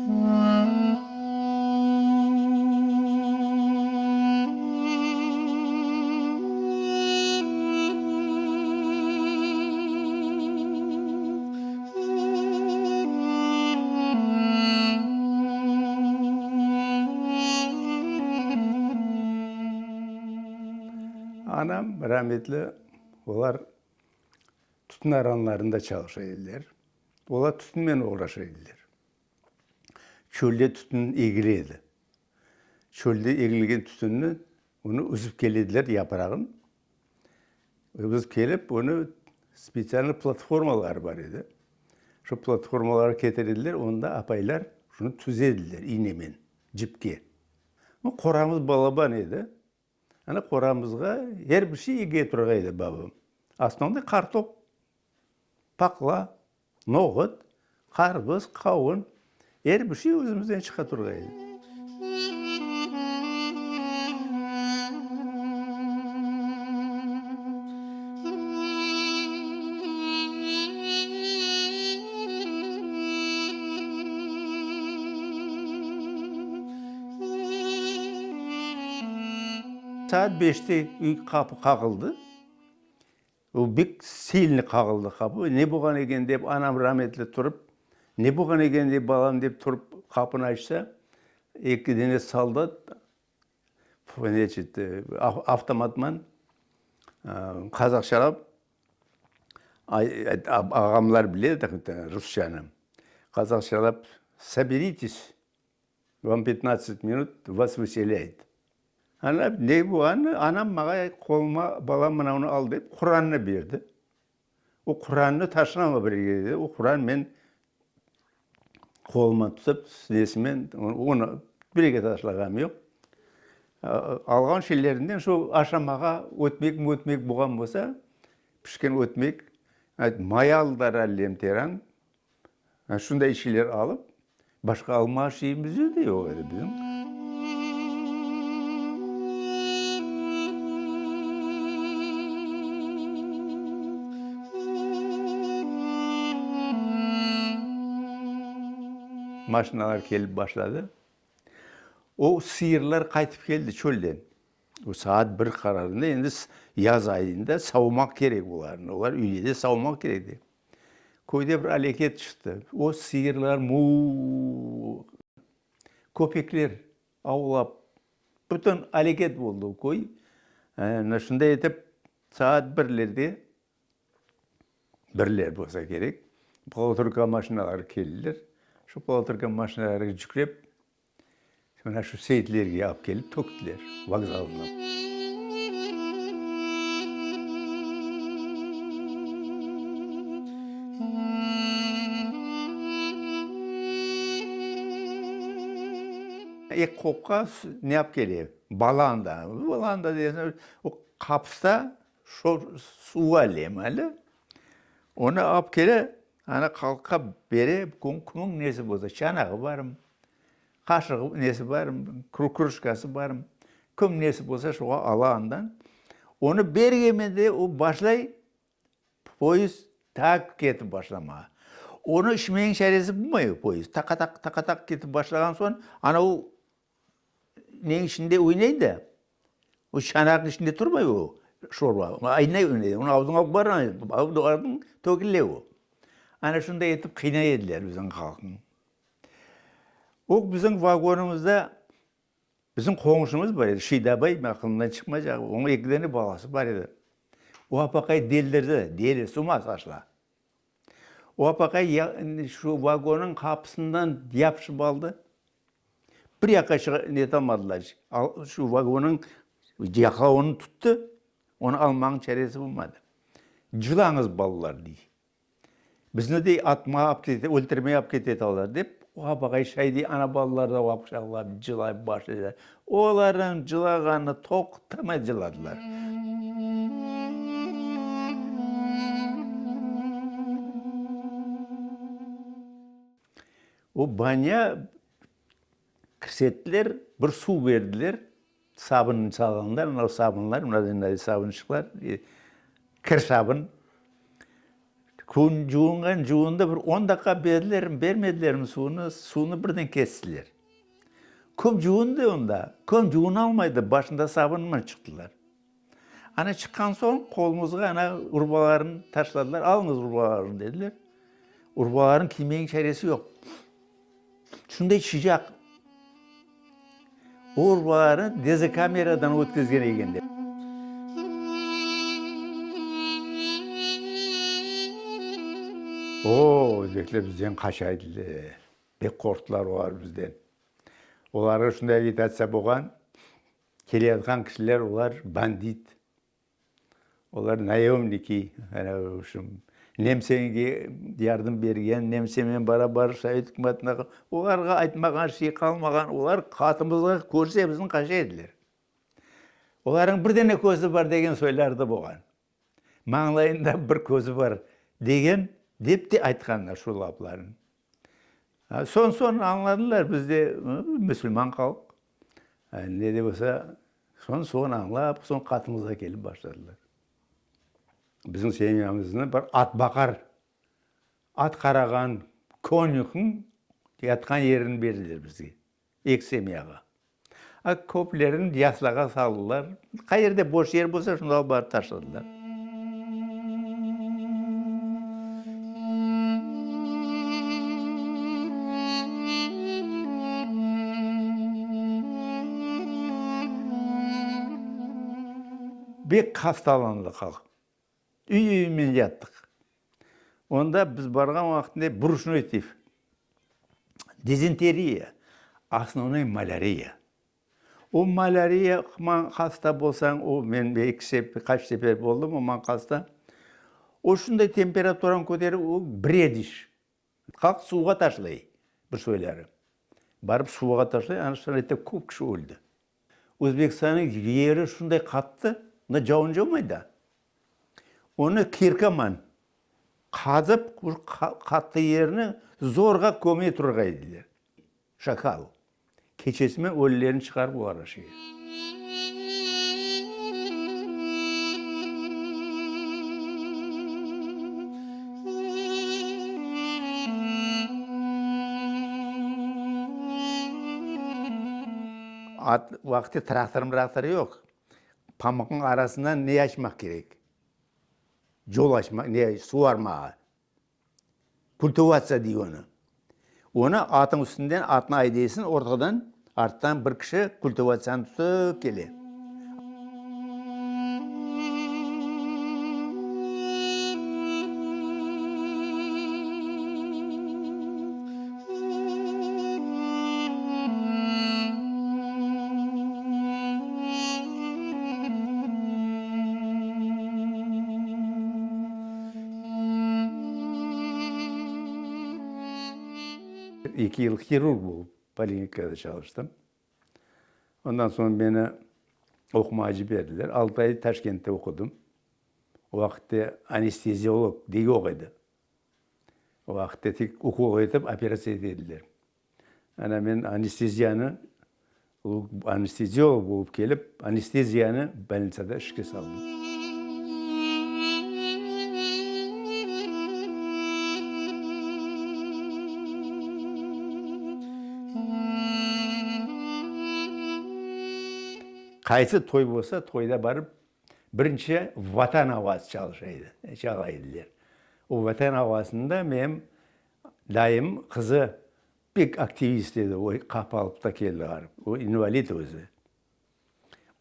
Anam rametli, olar tütün aranlarında çalışa ediler. Olar tütünmen oğraşa ediler. Çölde tütün egile edi. Çölde egilgen tütünni, onı üzüp kele ediler yaprağın. Üzüp kelip, onı spetsialnıy platformalar bar edi. Şu platformalara ketire ediler, onda apaylar şunı tüze ediler inemen, cipke. Qoramız balaban edi. Ana qoramızğa er bir şey ege turğan edi babam. Asnında qartop, paqla, noğut, qarbız, qavun, er bir şey özümizden çıqa turğan edi. Saat beşte üy qapı qağıldı. O bek silni qağıldı qapı. Ne bolğan eken dep anam rametli turıp, ne bolğan eken dep balam dep turıp qapını açsa, eki dene soldat neçit avtomatman qazaqşalap ağamlar bile rusçanı qazaqşalap soberites Vam petnadtsat minut, vas vıselâyut. Ana, ne bolğanını, anam maña qoluma, balam, mına bunı al dep, Qurannı berdi. O Qurannı taşlama bir yerge dedi. O Quran men qoluma tutıp, nesimen, onı bir yerge taşlağanım yoq. Alğan şeylerinden şu aşamağa ötmek-mötmek bolğan bolsa, pişken ötmek, mayalı da lemteran, Şunday şeyler alıp, başqa alma şeyimiz de yoq edi bizim. Maşinalar kelip başladı. O sıyırlar qaytıp keldi çölden. O saat bir qararında endi yaz ayında savmaq kerek olarnı. Olar üylede savmaq kerek edi. Köyde bir aleket çıqtı. O sıyırlar muu, köpekler avlap, bütün aleket oldı köy. Ana şunday etip saat birlerde, birler bolsa kerek, poloturka maşinaları keldiler. Şu poloturka maşinalarğa yüklep, Mına şu Seyitlerge alıp kelip töktiler vokzalına. Ek qopqa ne alıp kele? Balanda. Balanda degende o qapısta suv alem ali. Onı alıp kele, ana halqqa bere, kimniñ nesi bolsa, çanağı barmı, Qaşığı nesi bar, kruşkası bar, kim nesi bolsa şoğa ala andan. Onı bergemen de o başlay poyezd tak ketip başlamağa. Onı içmeniñ çaresi bulmay o poyezd. Taqa-taq, taqa-taq ketip başlağan soñ, ana o neniñ içinde oynay da, o çanaqnıñ içinde turmay o şorba, aynay oynay, onı ağzıña alıp barmay, töküle o. Ana şunday etip qıynay ediler bizim halqnı. O bizim vagonımızda bizim qoñşumız bar edi, Şeydabay, aqılımdan çıqmaycaq, onıñ eki dane balası bar edi. O apaqay deldirdi, deli, suma saçla. O apaqay şu vagonnıñ qapısından yapışıp aldı, bir yaqqa çığa netalmadılar, şu vagonnıñ yaqalığını tuttı, onı almanıñ çaresi bolmadı. Cılañız, balalar, dey. Bizni dey atmağa ap kete, öltürmege ap kete olar, dep, oğa baqay şay dey, ana balalar da oğa quçaqlap cılay başlaylar. Olarnıñ cılağanı toqtamay cıladılar. O banya kirsettiler, bir suv berdiler, Sabun salğanlar, mına sabunlar, mına sabunçıqlar, kir sabun. Kün cuvunğan cuvundı, bir on daqqa berdilermi, bermedilermi suvnı, suvnı birden kestiler. Köp cuvundı onda, köp cuvunalmaydı, başında sabınman çıqtılar. Ana çıqqan soñ qolumızğa ana urbalarını taşladılar, alıñız urbalarını dediler. Urbalarını kiymeniñ çaresi yoq. Şunday sıcaq. O urbalarnı dezokameradan ötkizgen ekenler. O, özbekler bizden qaça ediler. Pek qorqtılar olar bizden. Olarğa şunday agitatsiya bolğan, keleyatqan kişiler olar bandit. Olar nayomniki, ana şu nemsege yardım bergen, nemsemen barabar sovet ükümetine, olarğa aytmağan şey qalmağan, olar qatımızğa körse bizni qaça ediler. Olarnıñ bir dene közü bar degen soyları da bolğan. Mañlayında bir közü bar degen, dep de aytqanlar şu laflarnı. Soñ-soñ añladılar, biz de müsülman halq, ne de bolsa, soñ-soñ añlap, soñ qatımızğa kelip başladılar. Bizim semyamıznı bir atbaqar, at qarağan konyuhıñ yatqan yerini berdiler bizge, eki semyağa. A köplerini yaslağa saldılar. Qayerde boş yer bolsa, şunda alıp barıp taşladılar. Bek hastalandı halq. Üy-üyümen yattıq. Onda biz barğan vaqtında brüşnoy tif, dizenteriya, osnovnoy malâriya. O malâriya hasta bolsañ, o men eki sefer, qaç sefer boldım oman hasta, o şunday temperaturanı köterip, o brediş. Halq suvğa taşlay bir soyları. Barıp suvğa taşlay, ana şunday etip köp kişi öldi. Özbekistannıñ yeri şunday qattı, mında cavun cavmay da. Onı kirkaman qazıp, qattı yerni zorğa köme turğan ediler. Şakal. Keçesime ölülerini çıqarıp olar aşaya. At vaqtı traktor-mraktor yoq. Pamuqnıñ arasından ne açmaq kerek? Yol açmaq, ne, suvarmağa. Kultivatsiya dey onı. Onı atın üstünden atnı aydaysıñ, ortadan, arttan bir kişi kultivatsiyanı tutıp kele. Eki yıl hirurg olıp poliklinikada çalıştım. Ondan soñ meni oqumağa ciberdiler. Altı ay Taşkentte oqudım. O vaqıtte anesteziolog de yoq edi. O vaqıtte tek ukol etip operatsiya ete ediler. Ana men anesteziyanı, anesteziolog olıp kelip, anesteziyanı bolnitsada işke saldım. Qaysı toy bolsa, toyda barıp, birinci Vatan avası çalışa edi, çala ediler. O Vatan avasında menim Dayım qızı pek aktivist edi, o qapı alıp da keldi ğarip, o invalid özü.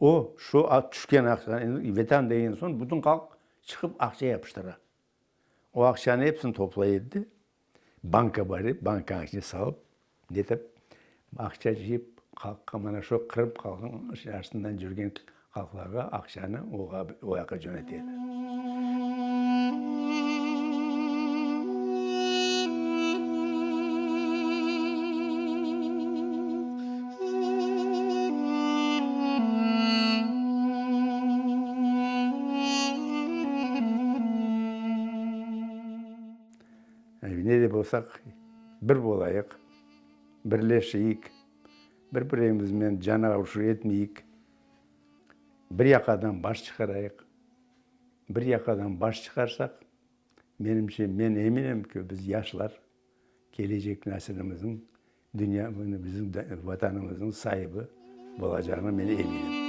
O, şu tüşken aqşanı, endi Vetan degen soñ bütün halq çıqıp aqça yapıştıra. O aqşanı episini toplay edi de, banka bar edi, bankanıñ içine salıp, netip, aqça cıyıp, halqqa mana şu Qırım halqınıñ arasından cürgen halqlarğa aqşanı o yaqqa cönete edi. Ne de bolsaq, bir bolayıq, birleşeyik, bir-birimizmen can avuşu etmeyik, bir yaqadan baş çıqarayıq. Bir yaqadan baş çıqarsaq. Menimce, men eminim ki, biz yaşlar, kelecek nesilimizniñ, dünya, bizim Vatanımıznıñ saibi olacağına men eminim.